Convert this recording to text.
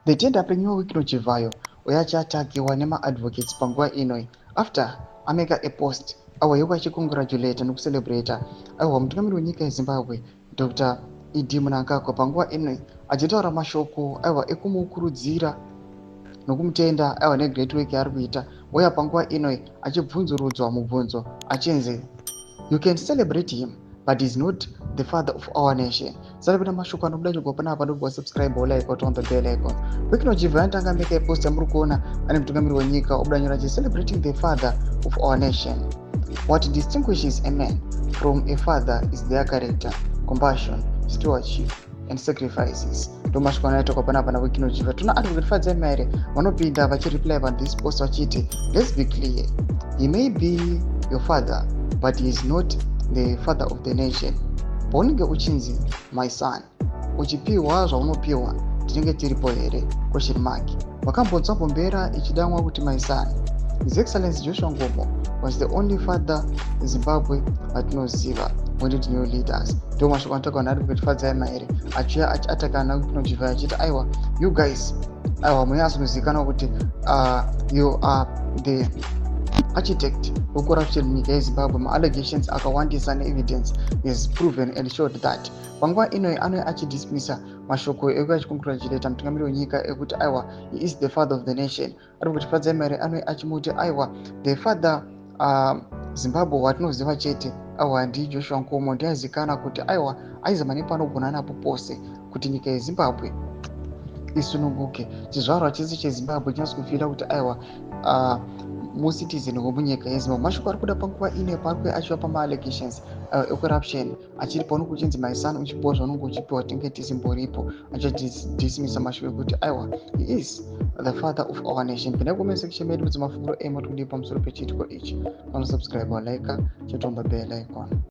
The tenderpreneur Wicknell Chivayo uyo achiatakiwa nemaadvocates panguva ino after ameka a post awa yekuva achicongratulata nekucelebrata aiwa mutungamiri wenyika yeZimbabwe Dr ED Mnangagwa, panguva ino achitaura mashoko aiwa ekumukurudzira nokumutenda aiwa negreat work yaari kuita. Uya panguva ino achibvunzurudzwa mubvunzo achinzi, "You can celebrate him, but he's not the father of our nation." Sati mashoko anobuda chigwa panapa, ndobva subscribe, like, on the bell icon. Wicknell Chivayo anotanga meka ipost yamuri kuona ane mutungamiri wenyika, obuda nyora achi "Celebrating the father of our nation. What distinguishes a man from a father is their character, compassion, stewardship and sacrifices." Ndo mashoko anoitwa panapa naWicknell Chivayo. Tuna Advocate Fadzai Mahere vanopinda vachireply on this post vachiti, "Let's be clear, he may be your father, but he is not the father of the nation. Paunenge uchinzi my son, uchipiwa zvaunopiwa, tinenge tiripo here?" Question mark. Wakambonzwa mbombera ichidanwa kuti my son? His Excellency Joshua Nkomo was the only father Zimbabwe vatinoziva. We need new leaders. Ndo mashoko anotaurwa naAdvocate Fadzai Mahere achiuya achiatakana Wicknell Chivayo achiti, aiwa, you guys, aiwa, munyatsikuzivikanwa kuti you are the architect wecorruption munyika yeZimbabwe. Maallegations akawandisa neevidence is proven and showed that. Panguva inoyi anouya achidismissa mashoko ekuya achicongratulata mutungamiri wenyika ekuti aiwa, he is the father of the nation. Ari kuti Fadzai Mahere anouya achimuti, aiwa, the father Zimbabwe watinoziva chete, aiwa, ndiJoshua Nkomo. Ndiazikanwa kuti aiwa aizama nepanogona napo pose kuti nyika yeZimbabwe isununguke, chizvarwa chese cheZimbabwe chinatso kufeela kuti aiwa, mucitizen wemunyika yeZimbabwe. Mashoko ari kuda panguva ino paari kuuya achiva pamaallegations ecorruption achiri paunenge uchinzi my son, uchipiwa zvaunenge uchipiwa, tinge tisimboripo. Achadismissa mashoko ekuti aiwa, he is the father of our nation. Pinda comment section medu, mudzi mafungiro emo tikudii pamusoro pechiitiko ichi. Panosubscribe, like, chitomba bell icon.